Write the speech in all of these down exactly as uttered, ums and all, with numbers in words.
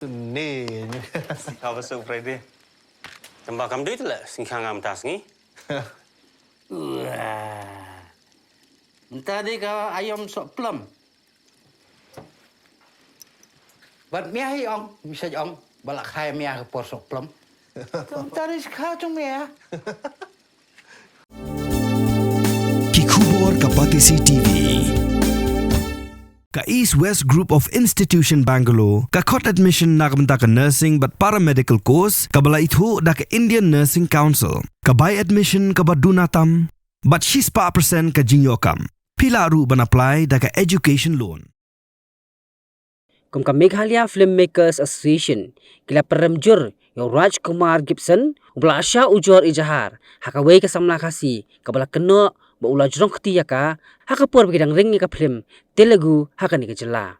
Ni. Ka ba su Friday. Tamba kam dei la sing khang am tas ngi. Wah. Mynta dei ka aïom soh plum. Bad mia hi ong, bisa ong, ba la khai mia ka por soh plum. Mynta dei skha jong mia. Ki khubor ka Batesi T V. Ka East West Group of Institution Bangalore ka khot admission na ka bynta ka nursing bad paramedical course kaba la ithuh da ka Indian Nursing Council. Ka bai admission kaba duna tam bad shispah percent ka jingïoh kam. Phi lah ruh ban apply da ka education loan. Kum ka Meghalaya Filmmakers Association, ki la pynrem jur ïa u Rajkumar Gibson, uba la shah ujor ijahar ha kawei ka samla Khasi kaba la kynnoh ba u la jrong kti ïa ka ha ka por ba ki dang ring ïa ka phlim Telugu ha kane ka jylla.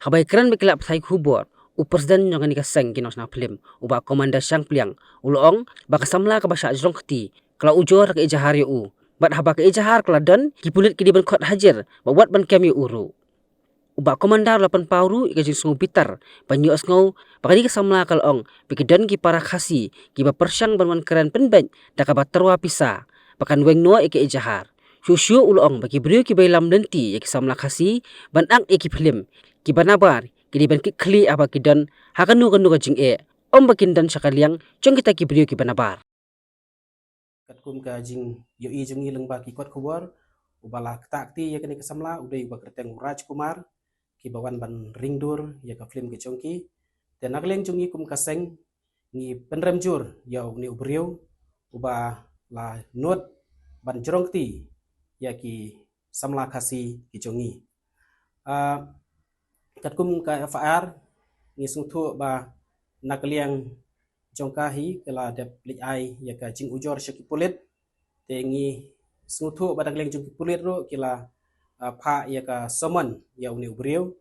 Haba ïakren bad ki lad pathai khubor, u president jong kane ka seng ki nongshna phlim, u Bah Commander Shangpliang, u la ong ba ka samla kaba shah jrong kti ka la ujor ha ka ijahar ïa u. Bad haba ka ijahar ka la don, ki pulit ki dei ban khot hajir bad wat ban kem ïa u ruh. U Bah Commander u la pynpaw ruh ïa ka jingsngew bitar ban ïohsngew ba kane ka samla ka la ong ba ki don ki para Khasi kiba pyrshang ban wan kren pynbeit da kaba tyrwa pisa ba kan weng noh ïa ka ijahar. Shuh shuh u la ong ba ki briew kiba ïalam lynti ïa ki samla Khasi ban act ïa ki phlim kiba nabar ki dei ban kit khlieh haba ki don ha kano kano ka jingeh, ym ba kin don sha ka liang jong kita ki briew kiba nabar. Katkum ka jingïohi jong ngi lyngba ki kot khubor, uba la ktah kti ïa kane ka samla u dei uba kyrteng Rajkumar, kiba wan ban ring dur ïa ka phlim ka jong ki. Te na ka liang jong ngi kum ka seng, ngi pynrem jur ïa une u briew uba la nud ban jrong kti ïa ki samla Khasi ki jong ngi. Ah, katkum ka F I R, ngi sngewthuh ba na ka liang jong ka hi ka la dep leit ai ïa ka jingujor sha ki pulit. Te ngi sngewthuh ba na ka liang jong ki pulit ruh ki la, ah, phah ïa ka summon ïa une u briew.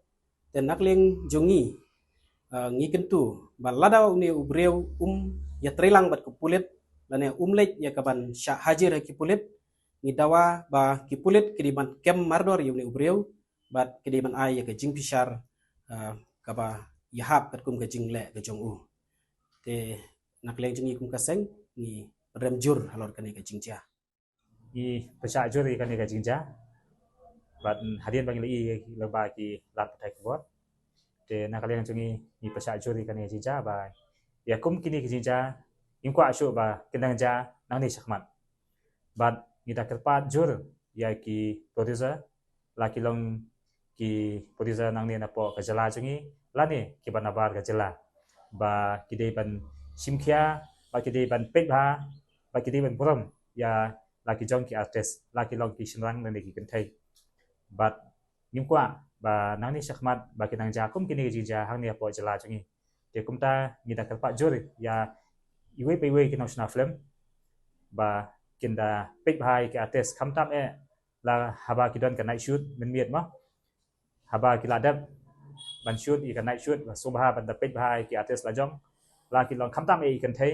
Te na ka liang jong ngi, ah, ngi kyntu ba lada une u briew um ïatreilang bad ki pulit lane um leit ïa ka ban shah hajir ha ki pulit, ngi dawa ba ki pulit ki dei ban kem mardor ïa une u briew bad ki dei ban ai ïa ka jingbishar, ah, kaba ïahap katkum ka jingleh ka jong u. Te na ka liang jong ngi kum ka seng ngi pynrem jur halor kane ka jingjia. Ngi pynshah jur ïa kane ka jingjia. Bad hadien ba ngi la ïohi lyngba ki lad pathai khubor, te na ka liang jong ngi ngi pynshah jur ïa kane ka jingjia ba ïa kum kine ki jingjia ngim kwah shuh ba kin dang jia nangne shakhmat. Bad ngi da kyrpad jur ïa ki producer, la ki long ki producer nangne napoh ka jylla jong ngi lane kiba nabar ka jylla, ba ki dei ban shim khia, ba ki dei ban peit bha, ba ki dei ban burom ïa la ki jong ki artist, la ki long ki shynrang lane ki kynthei. Bad ngim kwah ba nangne shakhmat ba kin nang jia kum kine ki jingjia hangne hapoh jylla jong ngi. Te kumta ngi da kyrpad jur ïa iwei pa iwei ki nongshna film ba kin da peit bha ïa ki artist, khamtam eh la haba ki don ka night shoot mynmiet mo, haba ki la dep ban shoot ïa ka night shoot, ba sngewbha ban da peit bha ïa ki artist la jong, la ki long khamtam eh ki kynthei,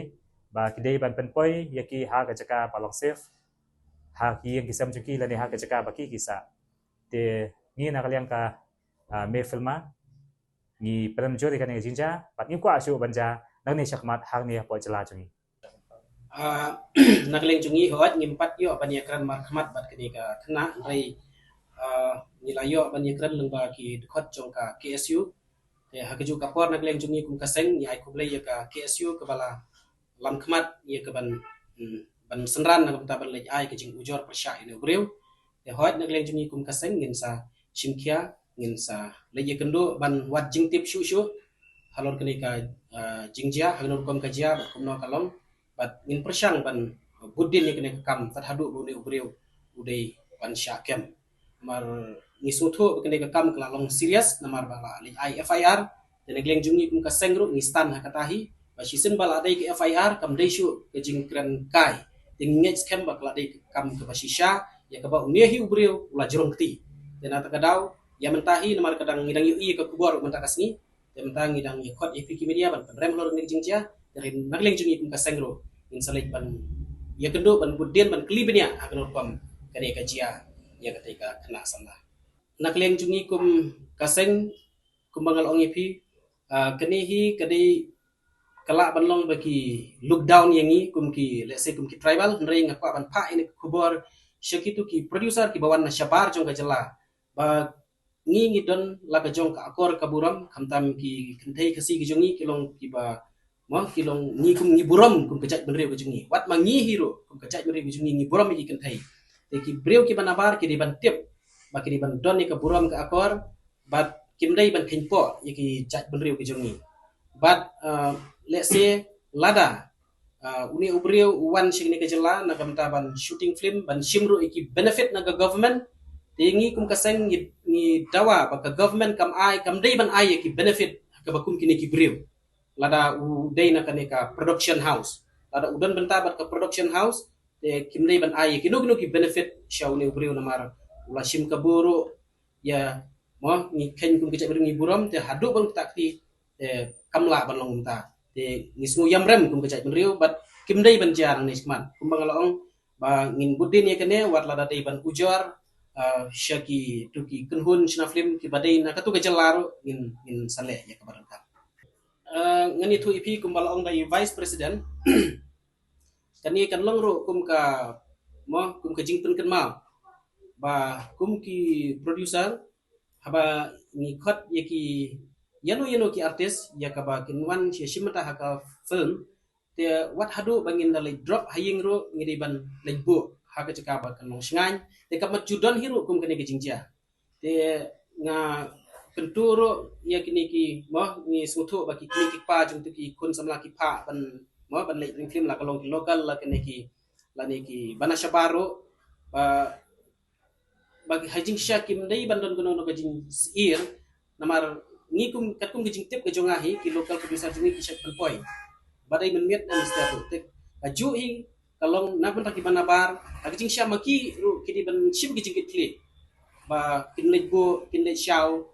ba ki dei ban pynpoi ïa ki ha ka jaka ba long safe, ha ki ïing ki sem jong ki lane ha ka jaka ba ki ki sah. Te ngi na ka liang ka, ah, May Film, ngi pynrem jur ïa kane ka jingjia bad ngim kwah shuh ban jia nangne shakhmat hangne hapoh jylla jong ngi. Ah, na ka liang jong ngi hooid ngim pat ïoh ban ïakren markhmat bad kane ka khynnah, hynrei, ah, ngi la ïoh ban ïakren lyngba ki dkhot jong ka K S U. Te ha kajuh ka por na ka liang jong ngi kum ka seng ngi ai khublei ïa ka K S U kaba la lam khmat ïa ka ban, hmm, ban synran na ka bynta ban leit ai ka jingujor pyrshah ïa une u briew. Te hooid na ka liang jong ngi kum ka seng ngin sa shim khia, ngin sa leit ïakynduh ban wad jingtip shuh shuh halor kane ka, ah, jingjia, ha kano rukom ka jia bad kumno ka long, bad ngin pyrshang ban bud dien ïa kane ka kam tad haduh ba une u briew u dei ban shah kem. Namar ngi sngewthuh ba kane ka kam ka la long serious namar ba la leit ai F I R. Te na ka liang jong ngi kum ka seng ruh ngi stan ha kata hi ba shisien ba la dei ka F I R kam dei shuh ka jingkren kai. Te ngi ngeit skhem ba ka la dei ka kam kaba shisha ïa kaba une hi u briew u la jrong kti. Te na kata ka daw ïa mynta hi namar ka dang ngi dang ïohi ïa ka khubor mynta ka sngi. Te mynta ngi dang ïa khot ïa phi ki media ban pynrem halor kane ka jingjia. Te na ka liang jong ngi kum ka seng ruh ngin sa leit ban ïakynduh ban bud dien ban kylli bniah ha kano rukom kane ka jia ïa kata ka khynnah samla. Na ka liang jong ngi kum ka seng, kumba nga la ong ïa phi, Uh, kane hi ka dei ka lah ban long ba ki look down ïa ngi kum ki, let's say, kum ki tribal, hynrei nga kwah ban phah ïa kane ka khubor sha kitu ki producer kiba wan na shabar jong ka jylla. Ba ngi ngi don la ka jong ka akor ka burom, khamtam ki kynthei Khasi ki jong ngi ki long kiba, mo, ki long ngi kum ngi burom kum ka jaitbynriew ka jong ngi. Wat ma ngi hi ruh kum ka jaitbynriew ka jong ngi ngi burom ïa ki kynthei. Te ki briew kiba nabar ki dei ban tip ba ki dei ban don ïa ka burom ka akor, bad kim dei ban kheiñpoh ïa ki jaitbynriew ka jong ngi. Bad, uh, let's say, lada, uh, une u briew u wan sha kane ka jylla na ka bynta ban shooting film, ban shim ruh ïa ki benefit na ka government, te ngi kum ka seng ngi, ngi dawa ba ka government kam ai, kam dei ban ai ïa ki benefit ha kaba kum kine ki briew. Lada u dei na kane ka production house, lada u don bynta bad ka production house, te kim dei ban ai ïa kino kino ki benefit sha une u briew namar u la shim kabu ruh ïa, mo, ngi kheiñ kum ka jaitbynriew ngi burom, te haduh ban ktah kti te kam lah ban long kumta. Te ngi sngew ïam rem kum ka jaitbynriew bad kim dei ban jia nangne shakhmat. Kumba nga la ong ba ngin bud dien ïa kane, wat lada dei ban ujor, uh, sha kitu ki kynhun shna film kiba dei na katu ka jylla ruh ngin, ngin sa leh ïa kaba donkam. Uh, ngan ïathuh ïa phi kumba la ong da i Vice President. Kane kan long ruh kum ka, mo, kum ka jingpynkynmaw ba kum ki producer, haba ngi khot ïa ki ïano ïano ki artist ïa kaba kin wan ïa shim bynta ha ka film, te wat haduh ba ngin da leit drop ha ïing ruh ngi dei ban leit buh ha ka jaka ba kan long shngaiñ. Te ka mat ju don hi ruh kum kane ka jingjia. Te nga kyntu ruh ïa kine ki, mo, ngi sngewthuh ba ki kmie ki kpa jong tu ki khun samla ki phah ban, mo, ban leit ring film, la ka long ki local la kine ki, lane kiba na shabar ruh, ba, ba ha jingshisha kim dei ban don kano kano ka jingsyier. Namar ngi kum, katkum ka jingtip ka jong nga hi, ki local producer jong ngi ki shait pynpoi ba dei mynmiet na Mister ruh. Te kajuh hi ka long na ka bynta kiba nabar, ha ka jingshisha ma ki ruh ki dei ban shim ki jingkitkhlieh ba kin leit buh, kin leit shaw,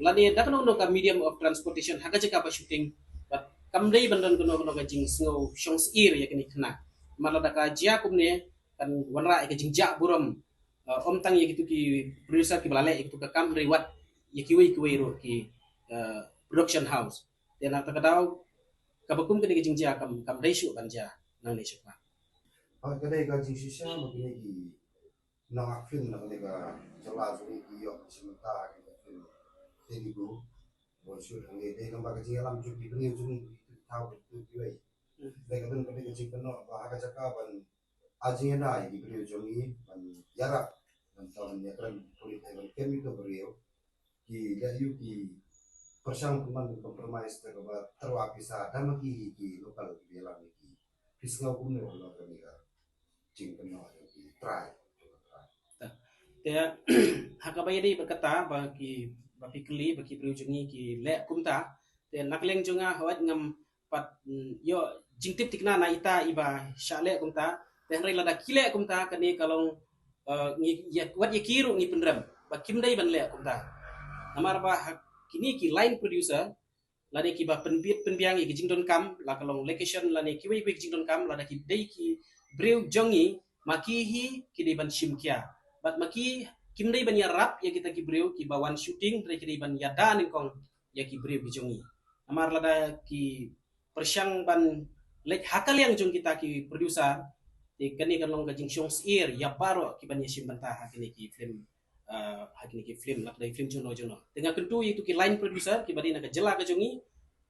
lane da kano kano ka medium of transportation ha ka jaka ba shooting. Bad kam dei ban don kano kano ka jingsngew shong syier ïa kine ki khynnah. Namar lada ka jia kumne kan wanrah ïa ka jingjah burom, uh, ym tang ïa kitu ki producer kiba la leh ïa kitu ka kam, hynrei wat ïa kiwei kiwei ruh ki, uh, production house. Te na kata ka daw kaba kum kane ka jingjia kam, kam dei shuh ban jia nangne shakhmat. Bad ka dei ka jingshisha ba kine ki nongak film na kane ka jylla jong ngi ki ïoh shim bynta ha kane ka film Telugu ban shoot hangne. Dei namar ka jingïalam jong ki briew jong ngi ki thaw ki tu kiwei. Dei ka don ka dei ka jingkynnoh ba ha ka jaka ban ai jingïada ïa ki briew jong ngi ban ïarap, ban thaw ban ïakren pulit, ban kem ïa ki briew, ki leh aïu, ki pyrshang pynban ban compromise da kaba tyrwa pisa da ma ki, ki local kiba ïalam ïa ki. Phi sngew kumno na kane ka jingkynnoh jong ki trai? Te ha kaba ïadei bad kata ba ki, ba phi kylli ba ki briew jong ngi ki leh kumta, te na ka liang jong nga, hooid, ngam pat, mm, ïoh jingtip thikna na ita iba shah leh kumta. Te hynrei lada ki leh kumta, kane ka long, eh, ngi, ïa, wat ïa ki ruh ngi pynrem ba kim dei ban leh kumta. Namar ba ha kine ki line producer, lane kiba pynbit pynbiang ïa ki jingdonkam, la ka long location lane kiwei kiwei ki jingdonkam, lada ki dei ki briew jong ngi, ma ki hi ki dei ban shim khia. Bad ma ki kim dei ban ïarap ïa kita ki briew kiba wan shooting, hynrei ki dei ban ïada nyngkong ïa ki briew ki jong ngi. Namar lada ki pyrshang ban leit ha ka liang jong kita ki producer, te kane kan long ka jingshong syier ïa baroh kiban ïashim bynta ha kine ki film, ah, ha kine ki film, lada dei film jong no jong no. Te nga kyntu ïa kitu ki line producer kiba dei na ka jylla ka jong ngi,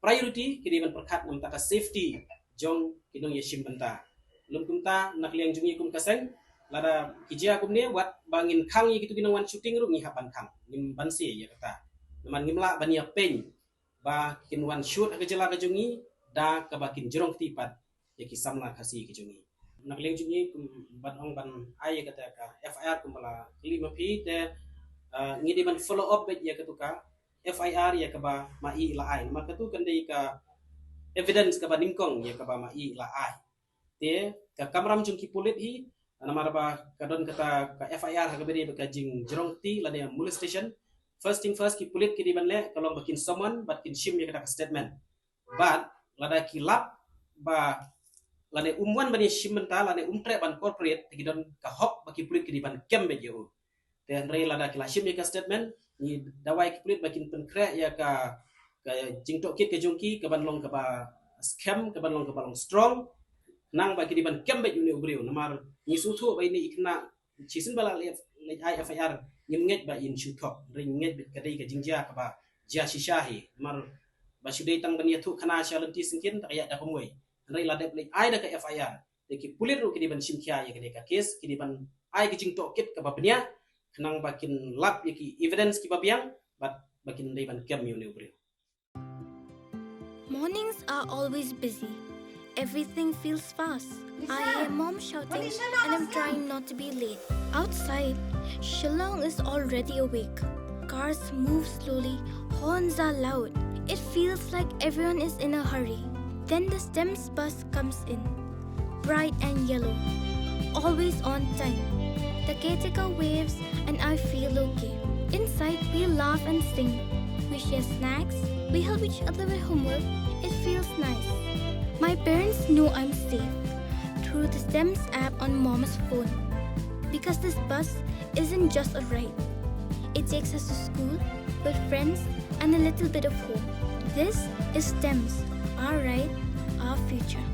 priority ki dei ban pyrkhat na ka bynta ka safety jong ki nongïashim bynta. Lym kumta, na ka liang jong ngi kum ka seng, lada ki jia kumne, wat ba ngin khang ïa kitu ki nongwan shooting ruh, ngi hap ban khang, ngim banse ïa kata. Namar ngim lah ban ïapeiñ ba kin wan shoot ha ka jylla ka jong ngi da kaba kin jrong kti pat ïa ki samla Khasi ka jong ngi. Na ka liang jong ngi, kum ban ong, ban ai ïa kata ka F I R kumba la kylli ma phi, te, ah, ngi dei ban follow up beit ïa katu ka F I R ïa kaba ma i la ai. Namar katu kan dei ka evidence kaba nyngkong ïa kaba ma i la ai. Te ka kamram jong ki pulit hi, namar ba ka don kata ka F I R ha kaba dei bad ka jingjrong kti lane molestation. First thing first, ki pulit ki dei ban leh ka long ba kin summon bad kin shim ïa kata ka statement. Bad lada ki lap ba lane um wan ban ïashim bynta lane um treh ban cooperate, te ki don ka hok ba ki pulit ki dei ban kem beit ïa u. Te hynrei lada ki la shim ïa ka statement, ngi dawa ïa ki pulit ba kin pynkhreh ïa ka, ka jingtohkit ka jong ki ka ban long kaba skhem, ka ban long kaba long strong, khnang ba ki dei ban kem beit ïa une u briew. Namar ngi sngewthuh ba ine i khynnah shisien ba la leit ai F I R ngim ngeit ba in shu thok, hynrei ngeit ba ka dei ka jingjia kaba jia shisha hi. Namar ba shu dei tang ban ïathuh khana sha lynti syngkien, ta ka ïa da kumwei. Hynrei la dep leit ai da ka F I R, te ki pulit ruh ki dei ban shim khia ïa kane ka kes, ki dei ban ai ka jingtohkit kaba bniah, khnang ba kin lap ïa ki evidence kiba biang, bad ba kin dei ban kem ïa une u briew. Mornings are always busy. Everything feels fast. I hear mom shouting and I'm trying not to be late. Outside, Shillong is already awake. Cars move slowly, horns are loud. It feels like everyone is in a hurry. Then the STEMS bus comes in. Bright and yellow. Always on time. The caretaker waves and I feel okay. Inside, we laugh and sing. We share snacks. We help each other with homework. It feels nice. My parents know I'm safe through the STEMS app on mom's phone. Because this bus isn't just a ride. It takes us to school, with friends, and a little bit of home. This is STEMS, our ride, our future.